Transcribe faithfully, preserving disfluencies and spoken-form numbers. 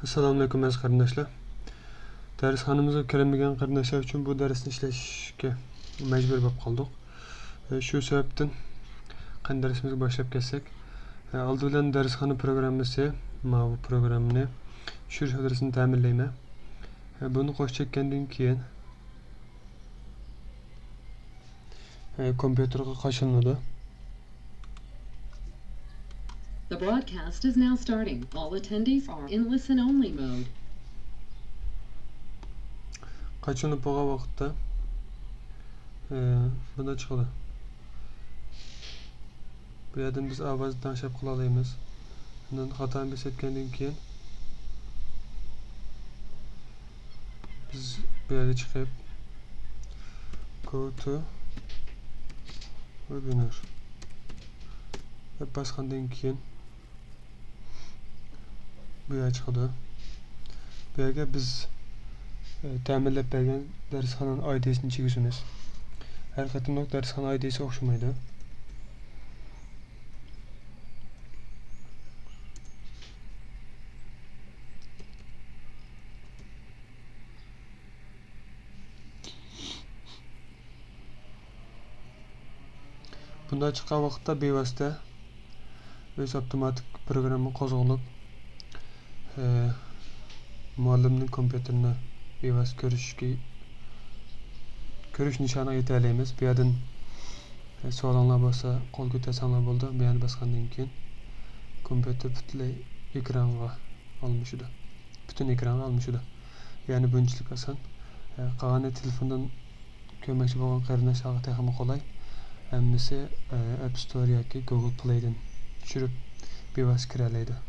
ئەسسالامۇئەلەيكۇم ئەزىز قېرىنداشلار. دەرسخانىمىزغا كىرەلمىگەن قېرىنداشلار ئۈچۈن بۇ دەرسنى ئىشلەشكە مەجبۇر بولۇپ قالدۇق. ئە، شۇ سەۋەبتىن قېنى دەرسىمىزگە باشلاپ كەتسەك. ئە، ئالدى بىلەن دەرسخانا پروگراممىسى، ماۋۇ پروگراممىنى چۈشۈرۈش ئادرېسىنى تەمىنلەيمەن. ئە، بۇنى قوش چەككەندىن كېيىن، ئە، كومپيۇتېرغا قاچىلىنىدۇ. The broadcast is now starting. All attendees are in listen-only mode. قاچىلىنىپ بولغان ۋاقىتتا، ئە، بۇنداق چىقىدۇ. بۇ يەردىن بىز ئاۋازنى تەڭشەپ قىلالايمىز. ئاندىن خاتانى بېسىۋەتكەندىن كېيىن، بىز بۇ يەرگە چىقىپ، Go to webinar دەپ باسقاندىن كېيىن، بۇ يەر چىقىدۇ. بۇ يەرگە بىز، ئە، تەمىنلەپ بەرگەن دەرسخانىنىڭ ئايدىسىنى كىرگۈزىمىز. ھەر قېتىملىق دەرسخانا ئايدىسى ئوخشىمايدۇ. بۇنداق چىققان ۋاقىتتا بىۋاسىتە ئۆزى ئاپتوماتىك پروگرامما قوزغىلىپ، ئە، مۇئەللىمنىڭ كومپيۇتېرىنى بىۋاسىتە كۆرۈشكە، كۆرۈش نىشانىغا يېتەلەيمىز. بۇ يەردىن، ئە، سوئالىڭلار بولسا قول كۆتەرسەڭلار بولىدۇ. بۇ يەرنى باسقاندىن كېيىن كومپيۇتېر پۈتۈنلەي ئېكرانغا ئالمىشىدۇ. پۈتۈن ئېكرانغا ئالمىشىدۇ. يەنى بۇنچىلىك ئاسان. ئە، قالغىنى تېلېفوندىن كۆرمەكچى بولغان قېرىنداشلارغا تېخىمۇ قولاي. ھەممىسى، ئە، ئەپ ستور ياكى گوگل پلەيدىن چۈشۈرۈپ بىۋاسىتە كىرەلەيدۇ.